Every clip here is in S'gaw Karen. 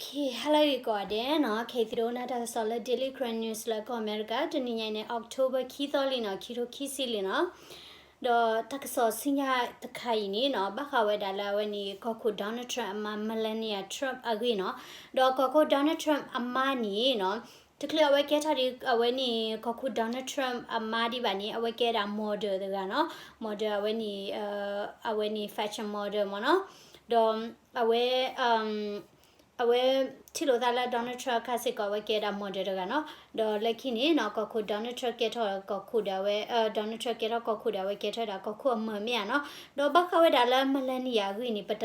ကဲ ဟါလၢအဂ့ၤကိးဂၤဒဲးနီၤ, ခဲအံၤသုဒိကနၣ်တၢ်ကစီၣ်လၢ Daily Karen News လၢကီၢ်အမဲရကၤ, တနံၤညါအံၤန့ၣ် October ခံသီလံနီၤ, ခံထိခံဆံလံနီၤ. ဒီးတၢ်ကစီၣ်ဆူညါတခါအံၤန့ၣ်နီၤ, ဘၣ်ဃးဝဲဒၣ်လၢအဝဲန့ၣ် ကီၢ်ခိၣ် Donald Trump အမါ Melania Trump အဂ့ၢ်နီၤ. ဒီးကီၢ်ခိၣ် Donald Trump အမါန့ၣ်နီၤ, တချုးအဝဲကဲထီၣ်ဒ်အဝဲန့ၣ် ကီၢ်ခိၣ် Donald Trump အမါဒံးဘၣ်န့ၣ် အဝဲကဲဒၣ် model တဂၤနီၤ, model အဝဲန့ၣ် အဝဲန့ၣ် fashion model မ့ၢ်နီၤ. ဒီးအဝဲ အဝဲထံၣ်လိာ်သးလၢ Donald Trump အခါစ့ၢ်ကီး အဝဲကဲဒၣ် model တဂၤနီၤ. ဒီးလၢခံန့ၣ်နီၤ, ကီၢ်ခိၣ် Donald Trump ကဲထီၣ်ကီၢ်ခိၣ်ဒီးအဝဲ Donald Trump ကဲထီၣ်ကီၢ်ခိၣ်ဒီး အဝဲကဲထီၣ်ဝဲဒၣ်ကီၢ်ခိၣ်အမၢၢ်မ့ၢ်ဧါနီၤ. ဒီးဘၣ်ဃးဝဲဒၣ်လၢ Melania အဂ့ၢ်န့ၣ် ပတ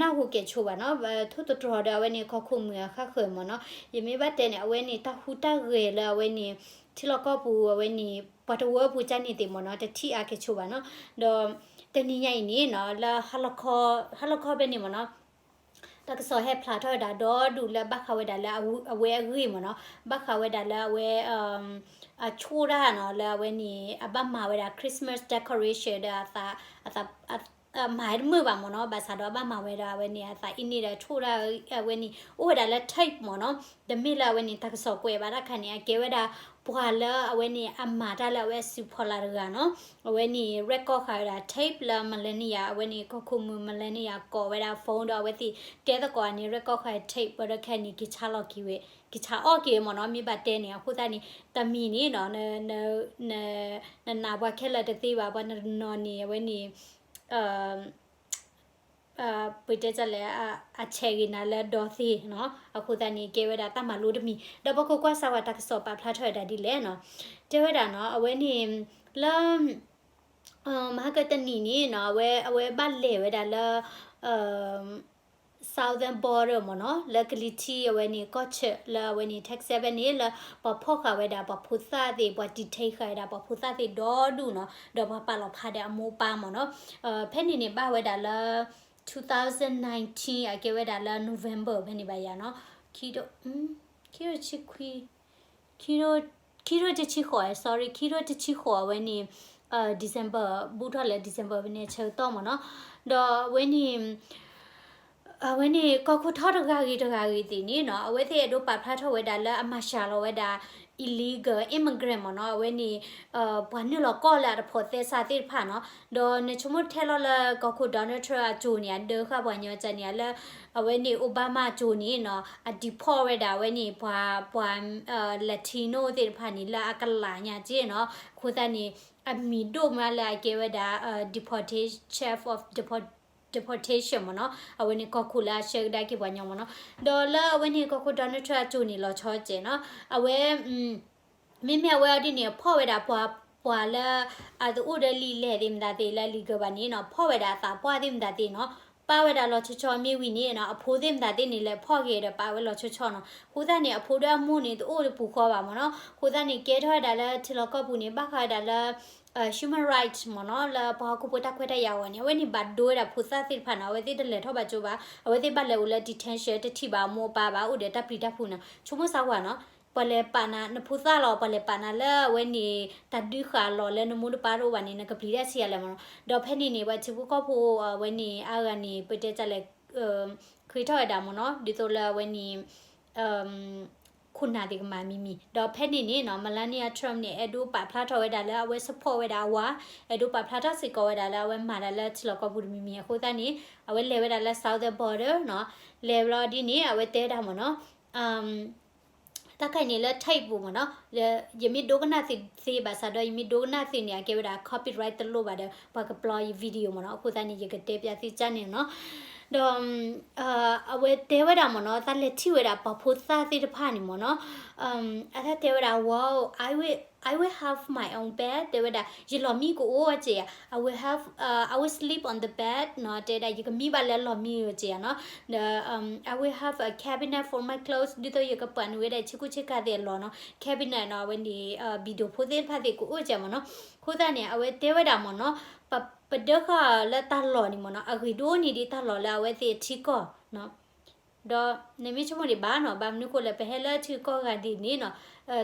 နၢ်ဟူကဲၣ်ဆိးဘၣ်နီၤ, ထိၣ်သတြီၤဒီးအဝဲန့ၣ် ကီၢ်ခိၣ်မုၣ်အဃၣ်ဃၢၤမ့ၢ်နီၤ. ယမ့ၢ်ဘၣ်တဲန့ၣ် အဝဲန့ၣ် တၢ်ဟူးတၢ်ဂဲၤလၢအဝဲန့ၣ် ထံလီၢ်ကီၢ်ပူၤအဝဲန့ၣ် ပှၤတဝၢပူၤကၢ်န့ၣ်သ့ၣ်မ့ၢ်နီၤ, တထံၣ်အါကဲၣ်ဆိးဘၣ်နီၤ. ဒီးတနံၤညါအံၤန့ၣ်နီၤ, လၢ ဟါလီၤခီဖဲန့ၣ်မ့ၢ်နီၤ, တၢ်ကစီၣ်ဟဲဖျါထီၣ်ဝဲဒၣ်ဒီဒူၣ်လၢဘၣ်ဃးဝဲဒၣ်လၢအဝဲအဂ့ၢ်မ့ၢ်နီၤ, ဘၣ်ဃးဝဲဒၣ်လၢအဝဲ အဆိၣ်တၢ်နီၤ, လၢအဝဲန့ၣ် အဘၣ်မၤဝဲဒၣ် Christmas decoration ဒီး အသး မၤတမုာ်ဘၣ်မ့ၢ်နီၤ, ဘၣ်ဆၣ်ဒီးအဘၣ်မၤဝဲဒၣ်အဝဲန့ၣ် အသးအံၤန့ၣ်ဒီးဆိၣ်တၢ်အဝဲန့ၣ် အိၣ်ဝဲဒၣ်လၢ tape မ့ၢ်နီၤ. တမ့ၢ်လၢအဝဲန့ၣ် တၢ်ကစီၣ်ကွဲးဘၣ်တၢ်ခါန့ၣ် အကဲဝဲဒၣ် ပှၤလၢအဝဲန့ၣ် အမၤတၢ်လၢအဝဲအစုဖီလာ်တဂၤနီၤ. အဝဲန့ၣ် record ဃာ်ဝဲဒၣ် tape လၢ Melania အဝဲန့ၣ် ကီၢ်ခိၣ်မုၣ် Melania ကိးဝဲဒၣ် phone ဒီးအဝဲသ့ၣ်တဲသကိးန့ၣ် record ဃာ် tape ဝဲဒီးခဲအံၤန့ၣ် က့ၤဆါလီၤက့ၤဝဲ က့ၤဆါအီၣ်က့ၤဝဲမ့ၢ်နီၤ. မ့ၢ်ဘၣ်တဲန့ၣ် အဃိသတးန့ၣ် တမံၤန့ၣ်နီၤ, နနာ်ပှၤခဲလၢာ်တသ့ဘၣ်, ပှၤတနီၤနီၤန့ၣ် အဝဲန့ၣ် ပတဲလဲၣ် အဆဲးဂ့ၤနၤလၢဒီသ့နီၤ. အဃိသတးန့ၣ် ကဲဝဲဒၣ်တၢ်မၤလိတမံၤ ဒီးပကကွၢ်စၢၤဝဲတၢ်ကစီၣ်ပာ်ဖျါထီၣ်ဝဲဒၣ်ဒ်လဲၣ်နီၤ. တဲဝဲဒၣ်နီၤ အဝဲန့ၣ် လၢ မဟါကတနံၤန့ၣ်နီၤ အဝဲ အဝဲဘၣ်လဲၤဝဲဒၣ်လၢ Southern Border မ့ၢ်နီၤ, လၢကလံၤထံးအဝဲန့ၣ် ကီၢ်ဆၢၣ်လၢအဝဲန့ၣ် Texas ဖဲန့ၣ် လၢပှၤဖီၣ်ဃာ်ဝဲဒၣ်ပှၤဖိသၣ်သ့ၣ်, ပှၤ detain ဃာ်ဝဲဒၣ်ပှၤဖိသၣ်သ့ၣ်ဒီဒူၣ်နီၤ, ဒီးပှၤပာ်လီၤဖးဒီးအမိၢ်ပၢ်မ့ၢ်နီၤ. ဖဲန့ၣ်န့ၣ် ဘၣ်ဝဲဒၣ်လၢ two thousand nineteen အကဲဝဲဒၣ်လၢ November ဖဲန့ၣ်ဘၣ်ယၤနီၤ, ခံ ခံ ခံထိတဆံဃိး sorry ခံထိတဆံဃိးအဝဲန့ၣ် December ဘူးထီၣ်လၢ December ဖဲန့ၣ်အဆၢကတီၢ်မ့ၢ်နီၤ. ဒီးအဝဲန့ၣ် အဝဲန့ၣ် ကီၢ်ခိၣ်ထီၣ်တဂၤဂ့ၤတဂၤဂ့ၤသ့ၣ်န့ၣ်နီၤ, အဝဲသ့ၣ်အဲၣ်ဒိးပာ်ဖျါထီၣ်ဝဲဒၣ်လၢအမၤစှၤလီၤဝဲဒၣ် illegal immigrant မ့ၢ်နီၤ, အဝဲန့ၣ် ပှၤနုာ်လီၤကီၢ်လၢအတဖိးသဲစးသ့ၣ်တဖၣ်နီၤ. ဒီးနဆိကမိၣ်ထဲလီၤလၢကီၢ်ခိၣ် Donald Trump အစိၤန့ၣ် အဒၢဃာ်ပှၤညီကၢန့ၣ် လၢ အဝဲန့ၣ် Obama အစိၤန့ၣ်နီၤ အ deport ဝဲဒၣ်အဝဲန့ၣ် ပှၤ ပှၤ Latino သ့ၣ်တဖၣ်န့ၣ် လၢအကလးညါက့နီၤ. အဃိသတးန့ၣ် အမံၤဒိၣ်မးလၢအကဲဝဲဒၣ် deportation, chief of deport, deportation မ့ၢ်နီၤ, အဝဲန့ၣ်ကီၢ်ခိၣ်လၢအဆှၢကဒါက့ၤပှၤညီမ့ၢ်နီၤ. ဒီးလၢအဝဲန့ၣ်ကီၢ်ခိၣ် Donald Trump အစိၤန့ၣ် လီၤဆီစဲးနီၤ, အဝဲ မ့မ့ၢ်အဝဲအီၤဒ်န့ၣ် ဖီၣ်ဝဲဒၣ်ပှၤ ပှၤလၢ အတအိၣ်ဒီးလံာ်လဲၢ်သ့ၣ်မတၤသ့ၣ်လၢ legal ဘၣ်န့ၣ်နီၤ, ဖီၣ်ဝဲဒၣ်အသးပှၢ်သ့ၣ်မတၤသ့ၣ်နီၤ, ပာ်ဝဲဒၣ်လီၤဆီဆီမ့ၢ်ဝံၤန့ၣ်နီၤ, အဖိသ့ၣ်မတၤသ့ၣ်န့ၣ် လဲၤဖီၣ်က့ၤဒီးပာ်ဝဲလီၤဆီဆီနီၤ. အဃိသတးန့ၣ် အဖိဒီးအမိၢ်န့ၣ် တအိၣ်တပူၤဃီဘၣ်မ့ၢ်နီၤ. အဃိသတးန့ၣ် ကဲထီၣ်ဝဲဒၣ်လၢထံလီၢ်ကီၢ်ပူၤန့ၣ် ဘၣ်ဃးဝဲဒၣ်လၢ human right မ့ၢ်နီၤ, လၢပှၤဟီၣ်ခိၣ်ဖိတၢ်ခွဲးတၢ်ယာ်အဂီၢ်န့ၣ် အဝဲန့ၣ်ဘၣ်ဒိဝဲဒၣ်ဖိသၣ်သ့ၣ်တဖၣ်နီၤ, အဝဲသ့ၣ်တလဲၤထီၣ်ဘၣ်ကၠိဘၣ်, အဝဲသ့ၣ်ဘၣ်လဲၤအိၣ်လၢ detention တထံၣ်ဘၣ်အမိၢ်အပၢ်ဘၣ်, အိၣ်ဒီးတၢ်ပျံၤတၢ်ဖုးနီၤ. ဆိကမိၣ်စၢ်ကွၢ်နီၤ, ပှၤလဲၤပာ်နၤ နဖိသၣ်လီၤ, ပှၤလဲၤပာ်နၤလၢအဝဲန့ၣ် တၢ်ဒုးဃာ်လီၤလၢနမိၢ်နပၢ်တအိၣ်ဘၣ်န့ၣ် နကပျံၤတၢ်ဆံးအါလဲၣ်မ့ၢ်နီၤ. ဒီးဖဲန့ၣ်န့ၣ် ပှၤထံဖိကီၢ်ဖိအဝဲန့ၣ် အါဂၤန့ၣ် ပတဲတၢ်လဲၣ် ဃ့ထီၣ်ဝဲဒၣ်မ့ၢ်နီၤ, ဒ်သိးလၢအဝဲန့ၣ် ခိၣ်နၢ်သ့ၣ်ကမၤမံၤမံၤ, ဒီးဖဲန့ၣ်န့ၣ်နီၤ Melania Trump န့ၣ် အဲၣ်ဒိးပာ်ဖျါထီၣ်ဝဲဒၣ်လၢအဝဲ support ဝဲဒၣ်အဝၤ, အဲၣ်ဒိးပာ်ဖျါထီၣ်စ့ၢ်ကီးဝဲဒၣ်လၢအဝဲမၤတၢ်လၢထံလီၢ်ကီၢ်ပူၤတမံၤမံၤအဃိသတးန့ၣ် အဝဲလဲၤဝဲဒၣ်လၢ Southern Border နီၤ, လဲၤဘျီဒ်န့ၣ် အဝဲတဲဝဲဒၣ်မ့ၢ်နီၤ တၢ်ခါအံၤန့ၣ်လၢ tape ပူၤမ့ၢ်နီၤ, ယမ့ၢ်ဒိကနၣ်သ့ဘၣ်ဆၣ်ဒီး ယမ့ၢ်ဒိကနၣ်သ့န့ၣ် အကဲဝဲဒၣ် copyright တလိၣ်ဘၣ်ဒီး ပှၤကပျီယ video မ့ၢ်နီၤ, အဃိသတးန့ၣ် ယကတဲပျးသ့ကၢ်န့ၣ်နီၤ. ဒီး အဝဲတဲဝဲဒၣ်မ့ၢ်နီၤ တၢ်လဲၤထံၣ်ဝဲဒၣ်ပှၤဖိသၣ်သ့ၣ်တဖၣ်န့ၣ်မ့ၢ်နီၤ, အတၢ်တဲဝဲဒၣ် wow, I will, I will have my own bed တဲဝဲဒၣ် ယလီၢ်မံကအိၣ်ဝဲက့ၤဧါ, I will have, I will sleep on the bed နီၤ, တဲဒၣ် ယကမံဘၣ်လၢလီၢ်မံက့ၤဧါနီၤ, ဒီး I will have a cabinet for my clothes ဒ်သိးယကပာ်နုာ်ဝဲဒၣ်ဆ့ကူဆ့ကၤသ့ၣ်အလီၢ်နီၤ, cabinet နီၤ အဝဲန့ၣ် ဘံၣ်ဒိၣ်ဖိသ့ၣ်တဖၣ်သ့ၣ်ကအိၣ်က့ၤမ့ၢ်နီၤ. အဃိသတးန့ၣ် အဝဲတဲဝဲဒၣ်မ့ၢ်နီၤ ပဒၢဃာ်လၢတၢ်လီၢ်န့ၣ်မ့ၢ်နီၤ အဂ့ၤဒိၣ်န့ၢ်ဒံးတၢ်လီၢ်လၢအဝဲသ့ၣ်အထံကီၢ်နီၤ. ဒီးနမ့ၢ်ဆိကမိၣ်ဒံးဘၣ်နီၤ ဘၣ်မနုၤဃိလၢပဟဲလၢထံကီၢ်ဂၤဒ်န့ၣ်နီၤ,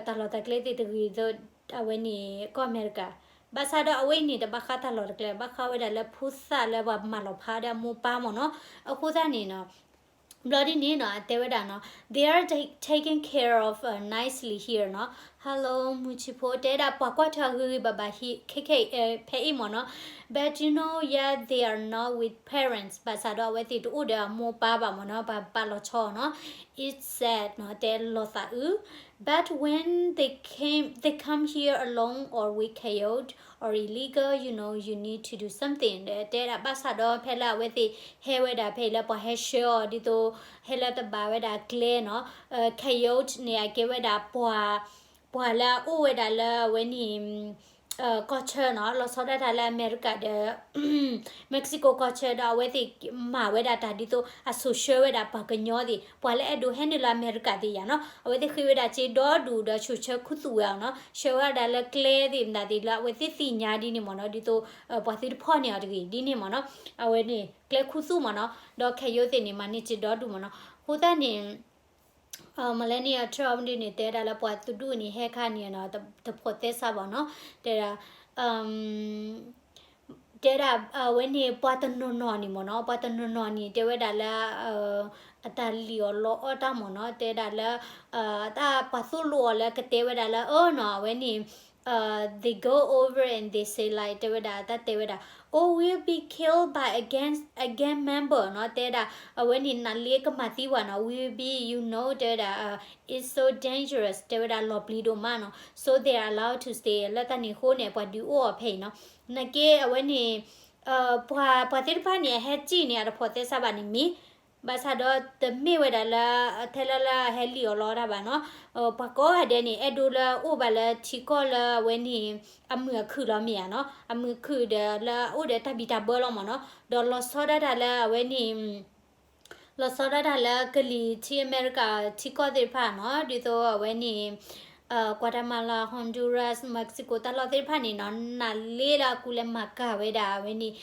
တၢ်လီၢ်တၢ်ကျဲသ့ၣ်တဂ့ၤဒ်အဝဲန့ၣ်ကီၢ်အမဲရကၤ, ဘၣ်ဆၣ်ဒီးအဝဲအံၤန့ၣ် တဘၣ်ဃးတၢ်လီၢ်တၢ်ကျဲ ဘၣ်ဃးဝဲဒၣ်လၢဖိသၣ်လၢပှၤမၤလီၤဖးဒီးအမိၢ်ပၢ်မ့ၢ်နီၤ. အဃိသတးန့ၣ်နီၤ ဘျီဒ်န့ၣ်နီၤ အတဲဝဲဒၣ်နီၤ they are ta- taken care of uh, nicely here နီၤ. Hello မုၢ်ဆံဖိ တဲဒၣ်ပှၤကွၢ်ထွဲအဂ့ၤဂ့ၤဘၣ်ဘၣ် ခဲခဲ ဖဲအံၤမ့ၢ်နီၤ. But you know, yeah, they are not with parents. ဘၣ်ဆၣ်ဒီးအဝဲသ့ၣ်တအိၣ်ဒီးအမိၢ်ပၢ်ဘၣ်မ့ၢ်နီၤ, ပှၤပာ်လီၤဆီနီၤ. It's sad နီၤ, တဲလီၤသးအုး. But when they came, they come here alone or with coyote or illegal, you know, you need to do something. တဲဒၣ်ဘၣ်ဆၣ်ဒီးဖဲလၢအဝဲသ့ၣ်ဟဲဝဲဒၣ်ဖဲအံၤလၢပှၤဟဲဆှၢအီၤ ဒ်သိးဟဲလၢတဘၣ်ဝဲဒၣ်ကျဲနီၤ. Coyote န့ၣ် အကဲဝဲဒၣ်ပှၤ ပှၤလၢအအိၣ်ဝဲဒၣ်လၢအဝဲန့ၣ် ကီၢ်ဆၢနီၤ, လီၤဆီဒၣ်တၢ်လၢအမဲရကၤဒီး Mexico ကီၢ်ဆၢဒီး အဝဲသ့ၣ်မၤဝဲဒၣ်တၢ်ဒ်သိးအစိာ်ဆှၢဝဲဒၣ်ပှၤကညီသ့ၣ်, ပှၤလၢအဲၣ်ဒိးဟဲနုာ်လၢအမဲရကၤသ့ၣ်ယၤနီၤ, အဝဲသ့ၣ်ဃ့ဝဲဒၣ်စ့ဒီဒူၣ်ဒီးစိာ်ဆှၢခူသူၣ်ဝဲအီၤနီၤ, ဆှၢဝဲဒၣ်လၢကျဲသ့ၣ်မတၤသ့ၣ်လၢအဝဲသ့ၣ်သ့ၣ်ညါဒ်န့ၣ်မ့ၢ်နီၤ, ဒ်သိး ပှၤသုတဖီၣ်န့ၢ်အီၤတဂ့ၤဒ်န့ၣ်မ့ၢ်နီၤ, အဝဲန့ၣ်ကျဲခူသူၣ်မ့ၢ်နီၤ, ဒီး coyote သ့ၣ်န့ၣ် မၤန့ၢ်စ့ဒီဒူၣ်မ့ၢ်နီၤ, အဃိသတးန့ၣ် Melania Trump ဒ်န့ၣ် တဲဒၣ်လၢပှၤတဒူၣ်န့ၣ် ဟဲခါန့ၣ်နီၤ, တဖိးသဲစးဘၣ်နီၤ, တဲဒၣ် တဲဒၣ်အဝဲန့ၣ် ပှၤတနီၤနီၤန့ၣ်မ့ၢ်နီၤ, ပှၤတနီၤနီၤန့ၣ် တဲဝဲဒၣ်လၢ အတၢ်လံၣ်အီၤလီအီၣ်တၢ်မ့ၢ်နီၤ, တဲဒၣ်လၢ တၢ်ပှၤသိၣ်လိအီၤလၢကတဲဝဲဒၣ်လၢ အၢနီၤ, အဝဲန့ၣ် they go over and they say like တဲဝဲဒၣ် တၢ်တဲဝဲဒၣ် oh, we'll be killed by a gang, a gang member နီၤ, တဲဒၣ် အဝဲန့ၣ် နလ့ကမၤသံဝဲနီၤ, we will be, you know တဲဝဲဒၣ် it's so dangerous တဲဝဲဒၣ် လီၤပျံၤဒိၣ်မးနီၤ, so they are allowed to stay လၢတၢ်န့ၣ်အဃိန့ၣ် ပှၤဒုးအိၣ်အီၤဖဲအံၤနီၤ, နာ်က့အဝဲန့ၣ် ပှၤ ပှၤသ့ၣ်တဖၣ်န့ၣ် အဟဲစံၣ်န့ၣ် အတဖိးသဲစးဘၣ်န့ၣ်မ့ၢ်, ဘၣ်ဆၣ်ဒီးတမ့ၢ်ဝဲဒၣ်လၢ ထဲလၢလၢအဟဲလံၣ်အီၤလီတၢ်ဘၣ်နီၤ, ပှၤကိးဂၤဒဲးန့ၣ် အဲၣ်ဒိးလၢအိၣ်ဘၣ်လၢထံကီၢ်လၢအဝဲန့ၣ် အမုာ်အခုၣ်လီၤမ့ၢ်ဧါနီၤ, အမုာ်အခုၣ်ဒီးလၢအအိၣ်ဒီးတၢ်ဘံၣ်တၢ်ဘၢလီၤမ့ၢ်နီၤ, ဒီးလီၤဆီဒၣ်တၢ်လၢအဝဲန့ၣ် လီၤဆီဒၣ်တၢ်လၢကလံၤထံးအမဲရကၤထံကီၢ်သ့ၣ်တဖၣ်နီၤ, ဒ်သိးအဝဲန့ၣ် Guatemala, Honduras, Mexico တၢ်လီၢ်သ့ၣ်တဖၣ်န့ၣ်နီၤ, နာ်လ့လၢအကူလဲၤမၤကၤဝဲဒၣ်အဝဲန့ၣ်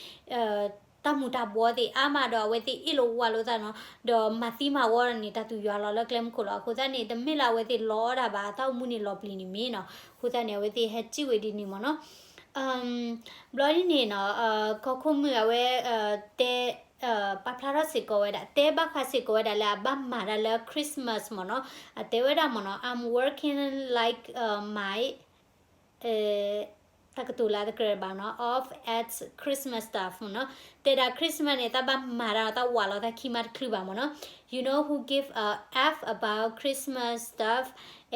တၢ်မူၤတၢ်ဘှီသ့ၣ်အါမးဒီး အဝဲသ့ၣ်အ့ၣ်လိာ်ဝးလိာ်သးနီၤ, ဒီးမၤသံမၤဝီန့ၣ် တၢ်သူၣ်ယွၤလီၤလၢကျဲမုၢ်ခိၣ်လီၤ. အဃိသတးန့ၣ် တမ့ၢ်လၢအဝဲသ့ၣ်လီအီၣ်တၢ်ဘၣ်, အတၢ်အိၣ်မူန့ၣ်လီၤပျံၤန့ၣ်မ့ၢ်နီၤ. အဃိသတးန့ၣ် အဝဲသ့ၣ်ဟဲစံၣ်ဝဲဒ်န့ၣ်မ့ၢ်နီၤ. ဘျီဒ်န့ၣ်နီၤ, ကီၢ်ခိၣ်မုၣ်အဝဲ တဲ ပာ်ဖျါထီၣ်စ့ၢ်ကီးဝဲဒၣ်, တဲဘၣ်ဃးစ့ၢ်ကီးဝဲဒၣ်လၢအဘၣ်မၤတၢ်လၢ Christmas မ့ၢ်နီၤ. အတဲဝဲဒၣ်မ့ၢ်နီၤ, I'm working like my တၢ်ကတိၤလၢအတကြၢးဘၣ်နီၤ, off at Christmas stuff မ့ၢ်နီၤ. တဲဒၣ် Christmas န့ၣ် တၢ်ဘၣ်မၤတၢ်နီၤ, တၢ်ဝးလီၤတၢ်ခံမးတချုးဘၣ်မ့ၢ်နီၤ. You know who give a F about Christmas stuff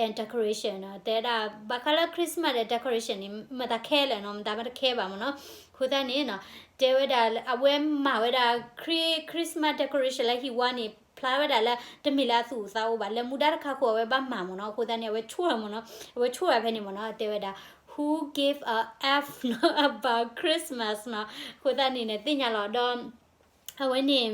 and decoration နီၤ. တဲဒၣ် ဘၣ်ဃးလၢ Christmas ဒီး decoration န့ၣ် မတၤခဲလၢာ်နီၤ, မတၤမတခဲဘၣ်မ့ၢ်နီၤ. အဃိသတးန့ၣ်နီၤ, တဲဝဲဒၣ် အဝဲမၤဝဲဒၣ် Chri- Christmas decoration လၢဟံၣ်ဝါန့ၣ် ဖျါဝဲဒၣ်လၢ တမ့ၢ်လၢအသူၣ်အိၣ်သးအိၣ်ဘၣ်, လၢမူဒါတခါဃိအဝဲဘၣ်မၤမ့ၢ်နီၤ. အဃိသတးန့ၣ် အဝဲဆိၣ်ဝဲမ့ၢ်နီၤ, အဝဲဆိၣ်ဝဲဖဲန့ၣ်မ့ၢ်နီၤ, တဲဝဲဒၣ် who give a F နီၤ about Christmas နီၤ. အဃိသတးန့ၣ်န့ၣ် သ့ၣ်ညါလီၤဒီး အဝဲန့ၣ်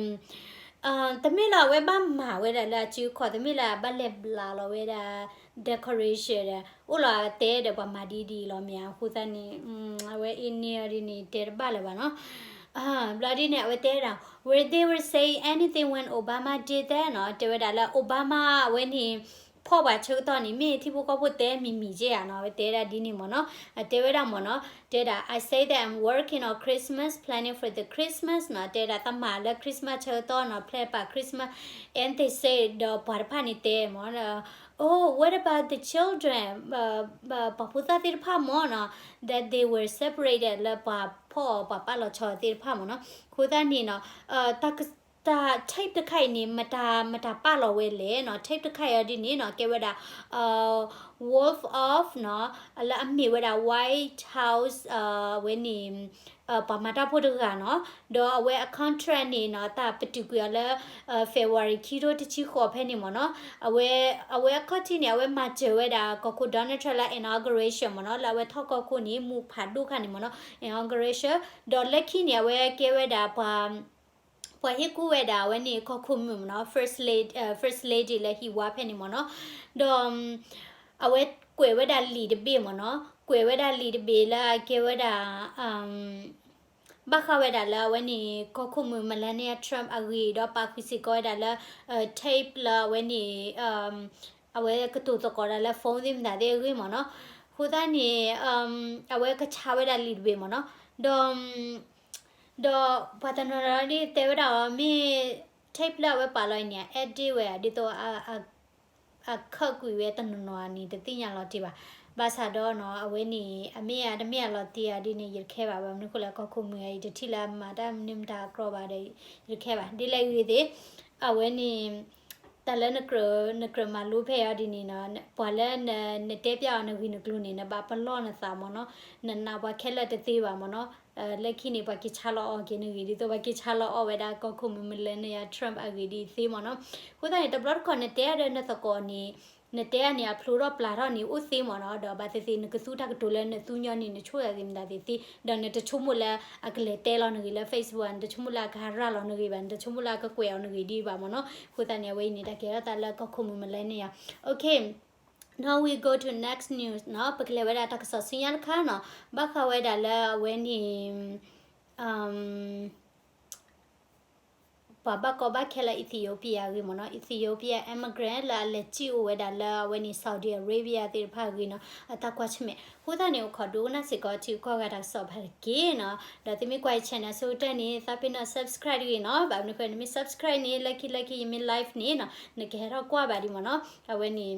တမ့ၢ်လၢအဝဲဘၣ်မၤဝဲဒၣ်လၢအစုအခီၣ်, တမ့ၢ်လၢအဘၣ်လဲၤဘျးလီၤဝဲဒၣ် decoration ဒီး အိၣ်လီၤအတဲဒီးပှၤမၤဒ်ဒ်အံၤလီၤမ့ၢ်ဧါ. အဃိသတးန့ၣ် အဝဲအံၤန့ၢ်အီၤဒ်န့ၣ် တဲတဘၣ်လၢၤဘၣ်နီၤ. ဘျီဒ်န့ၣ် အဝဲတဲဒၣ် were they were saying anything when Obama did that နီၤ, တဲဝဲဒၣ်လၢ Obama အဝဲန့ၣ် ဖီၣ်ပှၤဆၢကတီၢ်န့ၣ် မ့ၢ်ထံဖိကီၢ်ဖိတဲမံၤမံၤကဲဧါနီၤ, အဝဲတဲဒၣ်ဒ်န့ၣ်မ့ၢ်နီၤ. တဲဝဲဒၣ်မ့ၢ်နီၤ, တဲဒၣ် I say that I'm working on Christmas, planning for the Christmas နီၤ, တဲဒၣ်သးမၤလၢ Christmas ဆၢကတီၢ်နီၤ, plan ပာ် Christmas, and they say ဒီးပှၤတဖၣ်န့ၣ်တဲမ့ၢ် Oh, what about the children? ပှၤဖိသၣ်သ့ၣ်တဖၣ်မ့ၢ်နီၤ, that they were separated လၢပှၤဖီၣ်အီၤပှၤပာ်လီၤဆီသ့ၣ်တဖၣ်မ့ၢ်နီၤ. အဃိသတးန့ၣ်နီၤ, တၢ် tape တခါအံၤန့ၣ် မတၤ မတၤပာ်လီၤဝဲလဲၣ်နီၤ. tape တခါအံၤဒ်န့ၣ်နီၤ ကဲဝဲဒၣ် Wolf of နီၤ, လၢအမ့ၢ်ဝဲဒၣ် White House ဝဲန့ၣ် ပှၤမၤတၢ်ဖိတဂၤနီၤ, ဒီးအဝဲအ contract န့ၣ်နီၤ တၢ်ပတုာ်ကွံာ်အီၤလၢ February ခံထိတဆံဃိးဖဲန့ၣ်မ့ၢ်နီၤ. အဝဲ အဝဲအခီၣ်ထံးန့ၣ် အဝဲမၤစၢၤဝဲဒၣ် ကီၢ်ခိၣ် Donald Trump လၢ inauguration မ့ၢ်နီၤ, လၢအဝဲထီၣ်ကီၢ်ခိၣ်န့ၣ် မူးဖးဒိၣ်ခါန့ၣ်မ့ၢ်နီၤ, inauguration, ဒီးလၢခံန့ၣ် အဝဲကဲဝဲဒၣ်ပှၤ ပှၤဟ့ၣ်ကူၣ်ဝဲဒၣ် အဝဲန့ၣ် ကီၢ်ခိၣ်မုၣ်မ့ၢ်နီၤ, first lady, first lady လၢဟံၣ်ဝါဖဲန့ၣ်မ့ၢ်နီၤ, ဒီး အဝဲကွဲးဝဲဒၣ်လံာ်တဘ့ၣ်မ့ၢ်နီၤ, ကွဲးဝဲဒၣ်လံာ်တဘ့ၣ်လၢအကဲဝဲဒၣ် ဘၣ်ဃးဝဲဒၣ်လၢအဝဲန့ၣ် ကီၢ်ခိၣ်မုၣ် Melania Trump အဂ့ၢ်ဒီးပာ်ဃုာ်စ့ၢ်ကီးဝဲဒၣ်လၢ tape လၢအဝဲန့ၣ် အဝဲကတိၤသကိးတၢ်လၢ phone သ့ၣ်မတၤသ့ၣ်အဂ့ၢ်မ့ၢ်နီၤ, အဃိသတးန့ၣ် အဝဲကဆါဝဲဒၣ်လံာ်တဘ့ၣ်မ့ၢ်နီၤ, ဒီး ဒီးပှၤတနီၤနီၤဒ်တဲဝဲဒၣ်အီၤ မ့ၢ် ထံၣ်ဖျၢၣ်အဝဲပာ်လီၤအံၤန့ၣ် အ edit ဝဲဧါ ဒ်သိး အခၢၣ်ကွံာ်ဝဲတနီၤနီၤန့ၣ် တသ့ၣ်ညါလီၤတံၢ်ဘၣ်. ဘၣ်ဆၣ်ဒီးနီၤ အဝဲန့ၣ် အမ့ၢ်အတမ့ၢ်အလီၤတံၢ်ဧါဒ်န့ၣ် ယတခဲဘၣ်. ဘၣ်မနုၤဃိလဲၣ် ကီၢ်ခိၣ်မုၢ်အံၤ ယတထံၣ်လၢအမၤတၢ်မနုၤမတၤအကြီဘၣ်ဒီး ယတခဲဘၣ်. ဒ်လဲၣ်ဂ့ၤသ့ၣ် အဝဲန့ၣ် တၢ်လၢနကြၢး နကြၢးမၤလိဖဲအံၤဒ်န့ၣ်နီၤ ပှၤလၢနတဲပျဲအီၤနဂ့ၢ်နကျိၤန့ၣ် နဘၣ်ပလီၢ်နသးမ့ၢ်နီၤ, နနာ်ပှၤခဲလၢာ်တသ့ဘၣ်မ့ၢ်နီၤ. လၢခံန့ၣ် ပှၤက့ၤဆါလီၤအီၣ်က့ၤနဂ့ၢ် ဒ်သိးပှၤက့ၤဆါလီၤအီၣ်ဝဲဒၣ်ကီၢ်ခိၣ်မုၢ် Melania Trump အဂ့ၢ်ဒ်အံၤသ့မ့ၢ်နီၤ. အဃိသတးန့ၣ် တဘျီတခီၣ်နတဲဒီးနသကိးန့ၣ် နတဲန့ၣ် အဖျိထီၣ်ပျၢ်ထီၣ်န့ၣ် အိၣ်သ့မ့ၢ်နီၤ, ဒီးဘၣ်သ့ၣ်သ့ၣ် နကသူတၢ်ကတိၤလၢနသူညီနုၢ် နဆိၣ်သးသ့ၣ်မတၤသ့ၣ်သ့, ဒီးနတဆိကမိၣ်လၢအကလဲၤတဲလီၤနဂ့ၢ်လၢ Facebook ဧါ, နတဆိကမိၣ်လၢအကဟးရၤလီၤနဂ့ၢ်ဘၣ်, နတဆိကမိၣ်လၢအကကွဲးအီၤနဂ့ၢ်ဒ်အံၤဘၣ်မ့ၢ်နီၤ. အဃိသတးန့ၣ် အဝဲအံၤန့ၣ် တၢ်ကဲထီၣ်သးလၢကီၢ်ခိၣ်မုၢ် Melania. Okay, now we go to next news နီၤ, ပကလဲၤဝဲဒၣ်တၢ်ကစီၣ်ဆူညါတခါနီၤ, ဘၣ်ဃးဝဲဒၣ်လၢအဝဲန့ၣ် ပှၤဘၣ်ကီဘၣ်ခဲလၢ Ethiopia အဂ့ၢ်မ့ၢ်နီၤ, Ethiopia immigrant လၢအလဲၤစံၣ်အိၣ်ဝဲဒၣ်လၢအဝဲန့ၣ် Saudi Arabia သ့ၣ်တဖၣ်အဂ့ၢ်နီၤ, အတၢ်ကွၢ်ဆၢၣ်မဲာ်. အဃိသတးန့ၣ် အိၣ်ခိးဒိကနၣ်စ့ၢ်ကီးထံကီၢ်ဂၤတၢ်ကစီၣ်ဖးတက့ၢ်နီၤ, ဒီးသုမ့ၢ်ကွၢ်ယ channel ဆိကတၢၢ်န့ၣ် သးပ့ၤနီၣ် subscribe တဂ့ၤနီၤ, ဘၣ်မနုၤဃိ နမ့ၢ် subscribe န့ၣ် လၢခံလၢခံယမ့ၢ် live န့ၣ်နီၤ နကဟဲထီၣ်ကွၢ်ဘၣ်ဒံးမ့ၢ်နီၤ, အဝဲန့ၣ်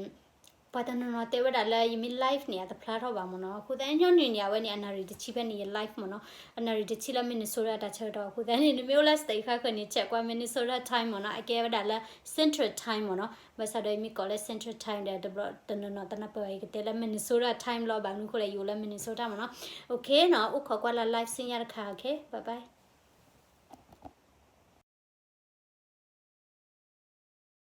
ပှၤတနီၤနီၤတဲဝဲဒၣ်လၢယမ့ၢ် live န့ၣ် အတဖျါထီၣ်ဘၣ်မ့ၢ်နီၤ. အဃိသတးညီနုၢ်န့ၣ် အဝဲန့ၣ် အနၣ်ရံၣ်တဆံဖဲန့ၣ် ယ live မ့ၢ်နီၤ, အနၣ်ရံၣ်တဆံလၢ Minnesota တၢ်ဆၢကတီၢ်. အဃိသတးန့ၣ် နမ့ၢ်အိၣ်လၢ state ဃါဃၢၤန့ၣ် check ကွၢ် Minnesota time မ့ၢ်နီၤ, အကဲဝဲဒၣ်လၢ Central Time မ့ၢ်နီၤ. ဘၣ်ဆၣ်ဒီးယမ့ၢ်ကိးလၢ Central Time ဒီး တဘျီတနီၤနီၤတနၢ်ပၢၢ်ဘၣ် ယကတဲလၢ Minnesota time လီၤ, ဘၣ်မနုၤဃိလဲၣ် ယအိၣ်လၢ Minnesota မ့ၢ်နီၤ. Okay နီၤ, အိၣ်ခိးကွၢ်လၢ live ဆူညါတခါ, okay, bye bye.